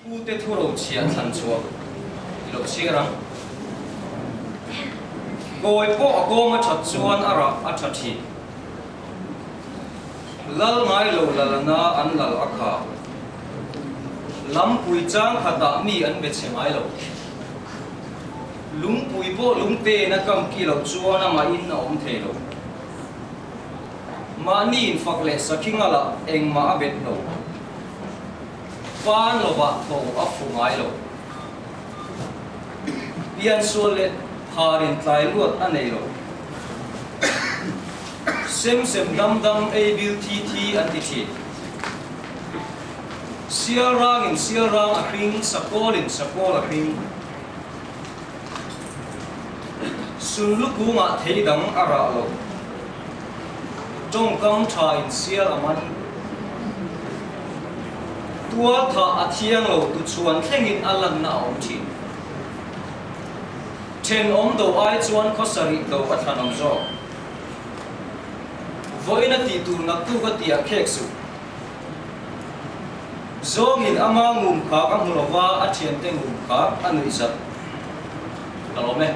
Pute thuro chhiah thlan chhuah i lo chhiar ang. Kawi pawh a kawng a that chuan a rah a tha thin. Lal ngai lo lalana an lal a kha. Lampui chang khatah mi an be chhe ngai lo. Lungpui pawh lungtein a kam ki loh chuan amahin a awm thei lo. Mahni infak leh sakhi ngalah engmah a bet lo. Pan lovah tho a fu ngai lo. Piansual leh pharin tlai luat a nei lo. Sem sem dam dam ei bil thi thi an ti thin. Sial rangin sial rang a hring, sakawlin sakawl a hring. Sunlu kungah thei dang a rah lo. Tawngkam tha in sial a man. Tual thah a thiang lo tu chhuan thlengin a lanna a awm thin. Thenawm do ai chuan khawsarih do a thlanawm zawk. Vawiin a tih tur naktuk a tih ah khek suh. Zawngin ama ngum khak a hmu lova a thiante ngum khak a nuih zat. Ka lawm e.